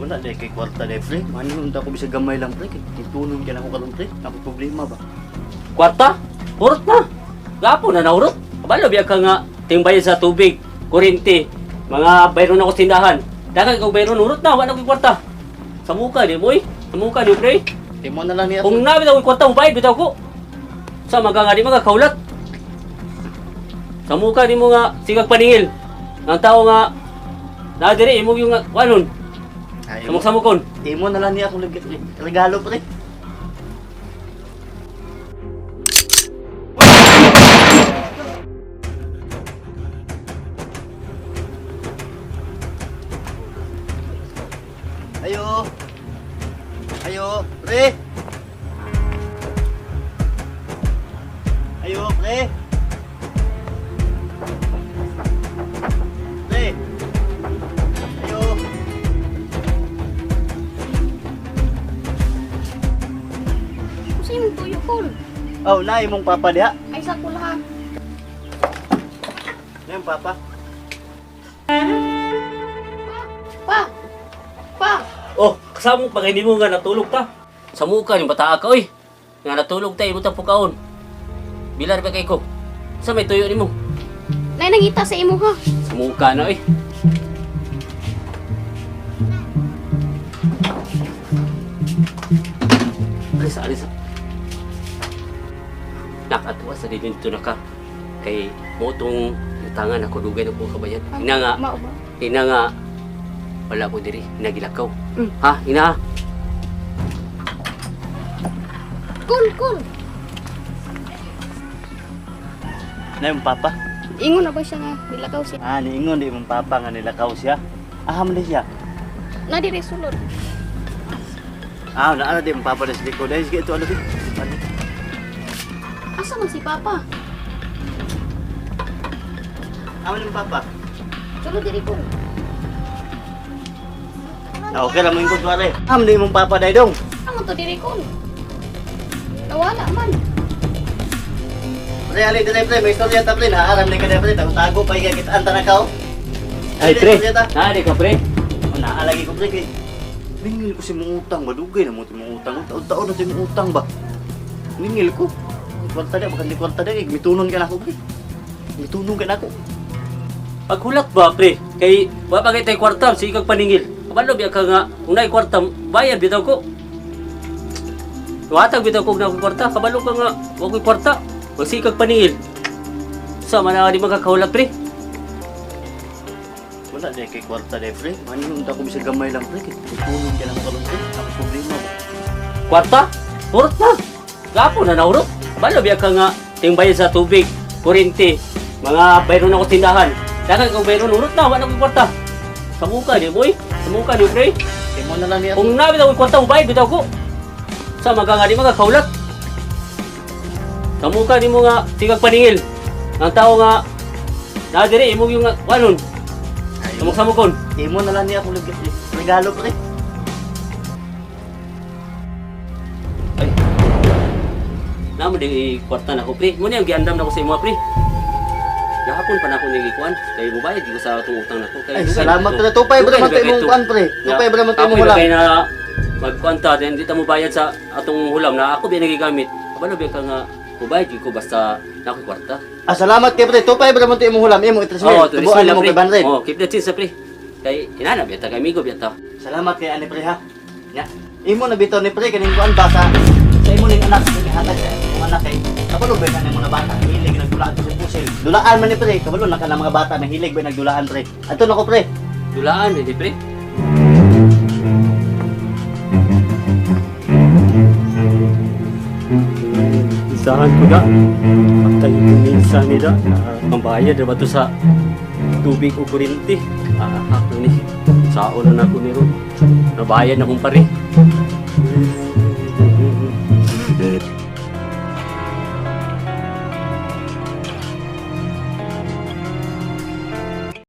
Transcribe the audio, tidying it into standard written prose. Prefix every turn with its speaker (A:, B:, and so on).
A: Wala dai kay kwarta dai, pre. Maningon ta ko bisag gamay lang, pre. Kay tunon ka na ako karon, pre. Ako problema ba?
B: Kwarta? Hurot na. Gapo na nahurot. Kabalo biya ka nga timbayad sa tubig, kuryente, mga bayron ako sa tindahan. Daghang kog bayron, hurot na, wala ko'y kwarta. Sa muka di mo eh. Sa muka di pre.
A: Imo na lang niya.
B: Kung nabi daw kwarta mo bayad bitaw ko. Sa maga nga di mga kaulat. Sa muka di mo nga sigag paningil. Ang tao nga na diri imo yung wanon.
A: Ay, imo,
B: Samok-samokon.
A: imo na lang niya akong regalo, pre. Ayo. Ayo, pre. Ayo, pre. Pre. Ayo.
C: Usa imong tuyo kol.
A: Oh, na imong papa diha.
C: Ay sa kulahan.
A: Na imong papa.
C: Pa. Pa.
B: Oh, kasamo pag hindi mo nga natulog ta. Sa muka ni bataa ka oy. Nga natulog ta imo ta pukaon. Bilar ba kay ko? Sa may tuyo nimo?
C: Nay nangita sa imo ha.
B: Sa muka na oy. Alis, alis. Nakatuwa sa dito na ka. Kay mo tong tangan ako dugay na po kabayad. Ina nga,
C: Mao ba?
B: ina nga wala ko diri, nagilakaw.
C: Mm.
B: Ha, ina.
C: Kol, kol.
A: Na imong papa.
C: Ingon na ba siya nga nilakaw siya?
A: Ah, niingon di imong papa nga nilakaw siya. Ah, man di siya.
C: Na diri sulod.
A: Ah, naa na di imong papa na sa likod. Ay, sige, ito ano di. Ano?
C: Asa man si Papa?
A: Ah, man imong papa.
C: Sulod diri kol.
A: Ah, okay lang mo yung pare. Ah, man di imong papa dai dong.
C: Amo to diri kol. Nawala man.
A: Pre, ali dire pre, may istorya ta pre. Naaram ni ka dire pre, tago-tago pa ikay kita anta na ka. oh.
B: Ay,
A: Ali,
B: pre.
A: istorya ta.
B: Naa di ka, pre.
A: Oh, naalagi ko pre kay Mingil ko si mong utang ba dugay na mo ti mong utang. Taon-taon na ti mong utang ba. Mingil ko. Ay, kwarta di, baka di kwarta di, kay mitunon ka na ako pre. Mitunon ka na ako.
B: Paghulat ba, pre? Kay wa pa kay tay kwarta, sige kag paningil. Kabalo biya ka nga kung naay kwarta, bayad bitaw ko. Watag bitaw ko na akong kwarta, kabalo ka nga wa ko'y kwarta. Magsikag paningil. Sa man di magkakahulat, pre.
A: Wala di kay kwarta di pre. Maningon ta ko bisag gamay lang pre. Kay mitunon ka na ako karon pre. Ako problema ba.
B: Kwarta? Hurot na. Gapo na nahurot. Kabalo biya ka nga timbayad sa tubig, kuryente, mga bayron ako sa tindahan. Daghang kog bayron, hurot na, wala ko'y kwarta. Sa muka ni boy, sa muka ni pre.
A: Imo na lang niya.
B: Kung nabi daw kwarta mo bayad bitaw ko. Sa maga nga di mga kaulat. Sa muka di mo nga sigag paningil. Ang tao nga na diri imo yung wanon.
A: Ay,
B: Samok-samokon.
A: Imo na lang niya akong regalo pre.
B: Ay. Namo di kwarta na ko pre. Mo ni ang giandam na ko sa imo pre. Gahapon pa na ako nagikuan kay mubayad ko sa atong utang nako kay
A: Ay,
B: dugay
A: salamat
B: na
A: pre.
B: ko.
A: Tupay ba
B: Dugay
A: naman
B: na
A: to
B: kay
A: imong
B: to.
A: kuan pre? Tupay ba naman to imong
B: Ako
A: hulam?
B: kay na magkuan ta then di ta mo bayad sa atong hulam na ako biya nagigamit. Kabalo biya ka nga mubayad gyud ko basta na ako'y kwarta.
A: Ah, salamat kay pre. Tupay ba naman to imong hulam? Imo itres
B: Oo,
A: mil. Tubuan
B: sila,
A: mo
B: pre.
A: 500.
B: Oh, keep the change sa pre. Kay inana biya ta kay amigo biya ta.
A: Salamat kay ani pre ha. Nya. Imo na bitaw ni pre kaning kuan ba sa imo ning anak ning hatag sa imong anak kay kabalo ba ka ng mga bata hilig nagdulaan sa pusil. Dulaan man ni pre, kabalo na ka ng mga bata na hilig ba nagdulaan pre. Adto na ko pre.
B: Dulaan hindi pre. Isahan ko da. Patay ko minsan nila. Ang bayad na ba to sa tubig o kuryente? Ah, ako ni. Sao na na ako ni Ron. Nabayad na kong pare.